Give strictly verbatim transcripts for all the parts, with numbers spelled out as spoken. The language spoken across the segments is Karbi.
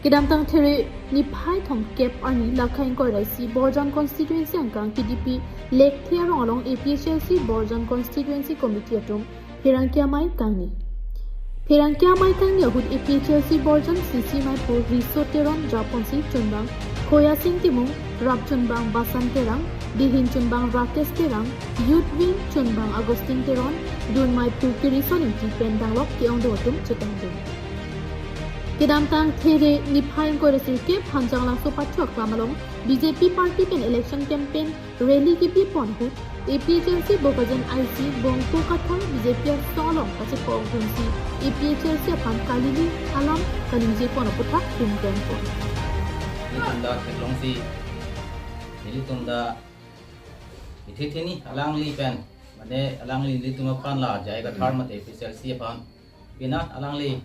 Kedamtang There niphai thomkep arni Lakha ingkoi ra isi Borjan Constituency angkang K D P Lekthe arong along A P H L C Borjan Constituency Committee atum pherangke amei kangni. Pherangke amei kangni ahut A P H L C Borjan C C meipu Riso Teron japonsi chunbang Khoyasing Timung, rap chunbang Basan Terang, dihin chunbang Rakesh Terang, Youth Wing chunbang Augustine Teron, dun meipu Kirison Ingti pen danglok ke-ongdung atum chetongdun. Kedamtang There niphai ingkoi ra sirkep Hanjanglangso Pacho aklam along B J P party pen election campaign rally kepipon ahut A P H L C Bokajan I C Bongpo Kathar B J P asong along kachepok dunsi A P H L C aphan kalili alam kaningjepon aputhak dingkrengpon. Nelitum ta theklongsi, nelitum ta ithi thini alangli pen, mane alangli nelitum aphan la J I Kathar mate A P H L C aphan pina alangli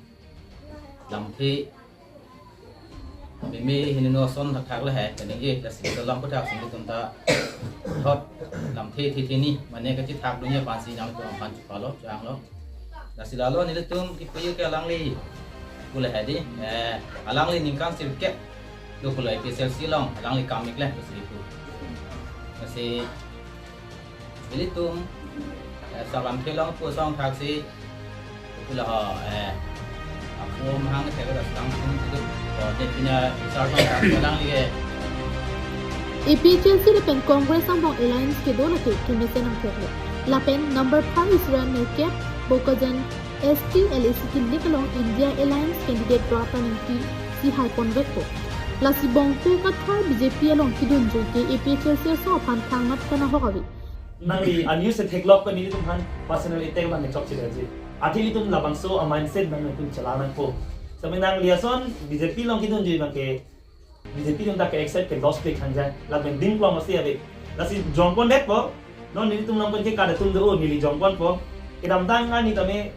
lamthe meme hinino son thakthak le hai kaningje, lasi kelang aputhak si nelitum ta thot lamthe ithi thini mane kachethak dunji aphansi nangtum aphan chupalo changlo. Lasi lalo nelitum kipu ke alangli pu le hai di, eh, alangli ningkan sirkep do pulo A P H L C along alangli kam ik le pusi pu. Lasi nelitum, eh, salam kelong pu asong thaksi, pu la ho, eh, apu mahang thek ra sang tum tu, ko de pina isar sang thaksi alangli ke. A P H L C lapen Congress angbong alliance kedo lake kemesen nangtheklo. Lapen number pharo isi ra nerkep Bokajan S T L A C kilik along India Alliance candidate Ratan Ingti si haiponvekpo. Lasi Bongpo Kathar B J P along kedunjui ke A P H L C asong aphan thangnatta nahok ave. Nangli a-news si theklok pen nelitum aphan personal attack abang chokche dasi. Athe nelitum labangso a-mindset abang nelitum chelang nangpo. Sami nangli ason B J P along kedunjui abang ke B J P atum ta ke-accept ke loss pe khangja. Lapen ding plong masi ave. Lasi jongpondetpo. Non nelitum along pen ke kada atum do, neli jongponpo. Kedamtang arni tame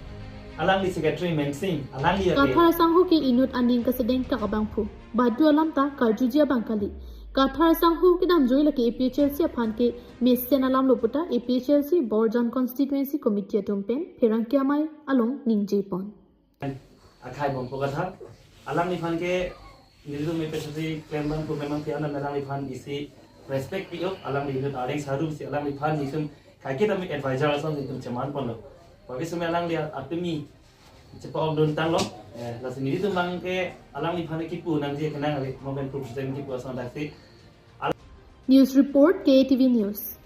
alangli secretary Mensing, alangli ave. Kathar asangho ke inut aning kasedeng kak abangphu. Badu alam ta karjuji abang kali. Kathar asangho kedamjui lake A P H L C aphan kemesen alamlo puta A P H L C Borjan Constituency Committee atum pen pherangke amei along ningjepon. Akhai Bongpo Kathar, alangliphan ke nelitum A P H L C klembang pu memang tiang dan alangliphan isi respect pi-ok, alangli inut areng sarum si alangliphan nelitum kaike tame advisor ason nelitum chemanponlo. Pavi sumi alangli atumi chepa-ok duntanglo, eh, lasi nelitum abang ke alangliphan kipu nangji kenang ave, mo pen president kipu ason daksi. News report, K A T V News.